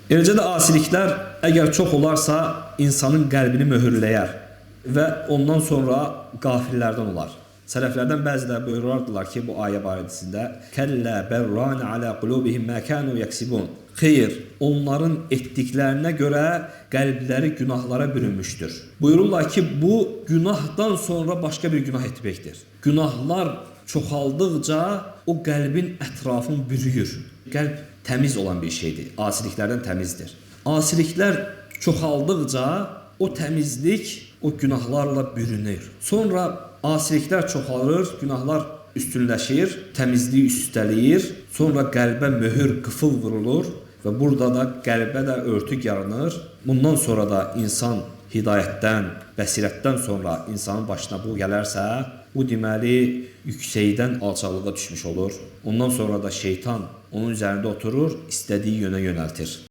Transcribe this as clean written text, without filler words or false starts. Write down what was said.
Eləcə də asiliklər əgər çox olarsa, insanın qəlbini möhürləyər və ondan sonra qafillərdən olar. Sələflərdən bəziləri buyurardılar ki, bu ayə barəsində "Kəllə bərrana alə qulubihim ma kanu yeksibun." Xeyr, onların etdiklərinə görə qəlbləri günahlara bürünmüşdür. Buyururlar ki, bu günahdan sonra başqa bir günah etməkdir. Günahlar çoxaldıqca o qəlbin ətrafını bürüyür. Qəlb təmiz olan bir şeydir, asiliklərdən təmizdir. Asiliklər çoxaldıqca o təmizlik o günahlarla bürünür. Sonra asiliklər çoxalır, günahlar üstünləşir, təmizliyi üstələyir. Sonra qəlbə möhür, qıfıl vurulur və burada da qəlbə də örtük yaranır. Bundan sonra da insan hidayətdən, bəsirətdən sonra insanın başına bu gələrsə, bu deməli yüksəkdən alçaqlığa düşmüş olur. Ondan sonra da şeytan onun üzərində oturur, istədiyi yönə yönəltir.